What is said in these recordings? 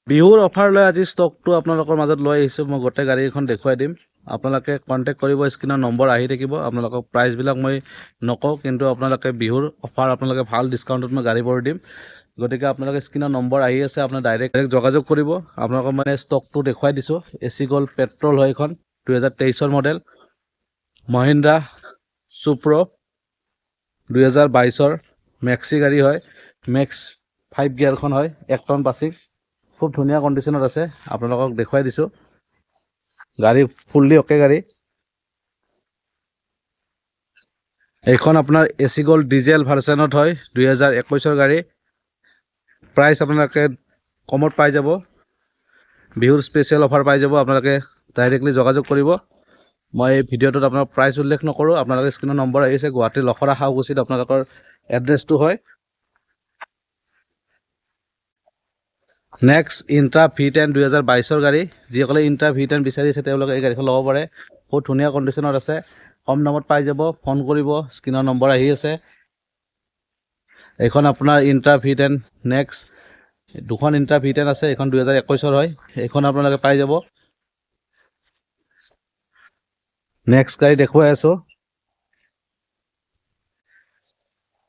বিহুৰ অফাৰ লৈ আজি ষ্টকটো আপোনালোকৰ মাজত লৈ আহিছোঁ। মই গোটেই গাড়ীখন দেখুৱাই দিম। আপোনালোকে কণ্টেক্ট কৰিব, স্ক্ৰীণৰ নম্বৰ আহি থাকিব। আপোনালোকক প্ৰাইচবিলাক মই নকওঁ, কিন্তু আপোনালোকে বিহুৰ অফাৰ, আপোনালোকে ভাল ডিছকাউণ্টত মই গাড়ীবোৰ দিম। গতিকে আপোনালোকে স্ক্ৰীণৰ নম্বৰ আহি আছে, আপোনাৰ ডাইৰেক্ট ডাইৰেক্ট যোগাযোগ কৰিব। আপোনালোকক মানে ষ্টকটো দেখুৱাই দিছোঁ। এ চি গ'ল্ড পেট্ৰল হয় এইখন, 2023ৰ মডেল। মহিন্দ্ৰা চুপ্ৰ 2022ৰ মেক্সি গাড়ী হয়। মেক্স 5 গিয়াৰখন হয়, 1 টন পাছিং। খুব ধুনীয়া কণ্ডিশ্যনত আছে, আপোনালোকক দেখুৱাই দিছোঁ। গাড়ী ফুল্লি অ'কে গাড়ী। এইখন আপোনাৰ এ চি গ'ল্ড ডিজেল ভাৰ্চনত হয়, 2021ৰ গাড়ী। প্ৰাইচ আপোনালোকে কমত পাই যাব। বিহুৰ স্পেচিয়েল অফাৰ পাই যাব। আপোনালোকে ডাইৰেক্টলি যোগাযোগ কৰিব। মই এই ভিডিঅ'টোত আপোনাৰ প্ৰাইচ উল্লেখ নকৰোঁ। আপোনালোকে স্ক্ৰীণৰ নম্বৰ আহিছে। গুৱাহাটীৰ লখৰা সাউকুছিত আপোনালোকৰ এড্ৰেছটো হয়। নেক্সট ইণ্ট্ৰা ভি 10, 2022ৰ গাড়ী। যিসকলে ইণ্ট্ৰা ভি 10 বিচাৰিছে, তেওঁলোকে এই গাড়ীখন ল'ব পাৰে। বহুত ধুনীয়া কণ্ডিশ্যনত আছে, কম দামত পাই যাব। ফোন কৰিব, স্ক্ৰীণৰ নম্বৰ আহি আছে। এইখন আপোনাৰ ইণ্ট্ৰা ভি 10। নেক্সট দুখন ইণ্ট্ৰা ভি 10 আছে। এইখন 2021ৰ হয়। এইখন আপোনালোকে পাই যাব। নেক্সট গাড়ী দেখুৱাই আছোঁ।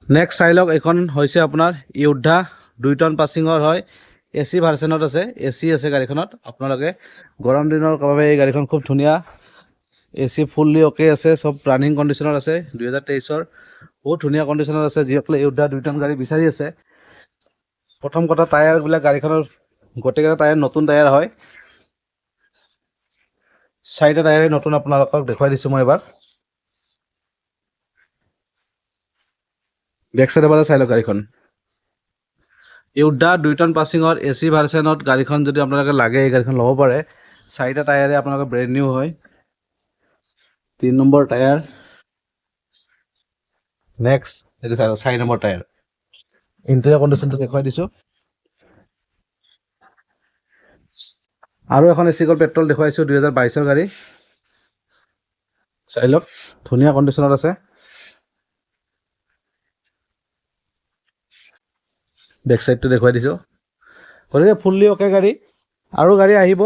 নেক্সট চাই লওক, এইখন হৈছে আপোনাৰ য়োদ্ধা, 2 টন পাছিঙৰ হয়। এ চি ভাৰ্চনত আছে, এ চি আছে গাড়ীখনত। আপোনালোকে গৰম দিনৰ বাবে এই গাড়ীখন খুব ধুনীয়া। এ চি ফুল্লি অ'কে আছে, চব ৰানিং কণ্ডিশ্যনত আছে। 2023ৰ, বহুত ধুনীয়া কণ্ডিশ্যনত আছে। যিসকলে য়োদ্ধা 2 টন গাড়ী বিচাৰি আছে, প্ৰথম কথা টায়াৰবিলাক, গাড়ীখনৰ গোটেইকেইটা টায়াৰ নতুন টায়াৰ হয়। চাৰিটা টায়াৰে নতুন। আপোনালোকক দেখুৱাই দিছোঁ মই এবাৰ। বেক চাইডৰ পৰা চাই লওক গাড়ীখন। য়োদ্ধা 2 টন পাছিঙৰ এ চি ভাৰ্চনত গাড়ীখন যদি আপোনালোকে লাগে, এই গাড়ীখন ল'ব পাৰে। চাৰিটা টায়াৰে আপোনালোকে ব্ৰেণ্ড নিউ হয়। 3 নম্বৰ টায়াৰ, নেক্সট এইটো চাই লওক, 4 নম্বৰ টায়াৰ। ইণ্টেৰিয়ৰ কণ্ডিশ্যনটো দেখুৱাই দিছোঁ। আৰু এখন এ চি গ'ল্ড পেট্ৰল দেখুৱাইছোঁ, 2022ৰ গাড়ী। চাই লওক, ধুনীয়া কণ্ডিশ্যনত আছে। বেক চাইডটো দেখুৱাই দিছোঁ। গতিকে ফুল্লি অ'কে গাড়ী। আৰু গাড়ী আহিব।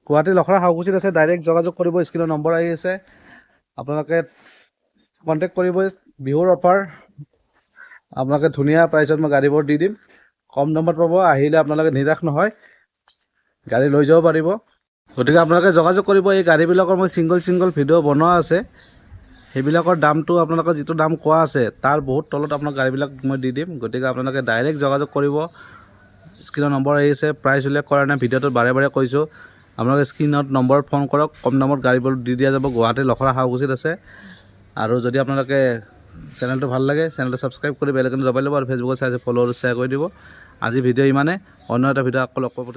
গুৱাহাটী লখৰা সাউকুছিত আছে। ডাইৰেক্ট যোগাযোগ কৰিব, স্ক্ৰীণৰ নম্বৰ আহি আছে। আপোনালোকে কণ্টেক্ট কৰিব। বিহুৰ অফাৰ, আপোনালোকে ধুনীয়া প্ৰাইচত মই গাড়ীবোৰ দি দিম। কম দামত পাব। আহিলে আপোনালোকে নিৰাশ নহয়, গাড়ী লৈ যাব পাৰিব। গতিকে আপোনালোকে যোগাযোগ কৰিব। এই গাড়ীবিলাকৰ মই ছিংগল ছিংগল ভিডিঅ' বনোৱা আছে। সেইবিলাকৰ দামটো আপোনালোকৰ যিটো দাম কোৱা আছে, তাৰ বহুত তলত আপোনাক গাড়ীবিলাক মই দি দিম। গতিকে আপোনালোকে ডাইৰেক্ট যোগাযোগ কৰিব। স্ক্ৰীণৰ নম্বৰ আহিছে। প্ৰাইচ উল্লেখ কৰা নাই ভিডিঅ'টোত, বাৰে বাৰে কৈছোঁ। আপোনালোকে স্ক্ৰীণত নম্বৰত ফোন কৰক, কম দামত গাড়ীবোৰ দি দিয়া যাব। গুৱাহাটীৰ লখৰা সাউকুছিত আছে। আৰু যদি আপোনালোকে চেনেলটো ভাল লাগে, চেনেলটো ছাবস্ক্ৰাইব কৰি বেল আইকনটো দবাই ল'ব আৰু ফেচবুকত চাই আছে, ফ'ল' আৰু শ্বেয়াৰ কৰি দিব। আজি ভিডিঅ' ইমানে। অন্য এটা ভিডিঅ' আকৌ লগ পাব।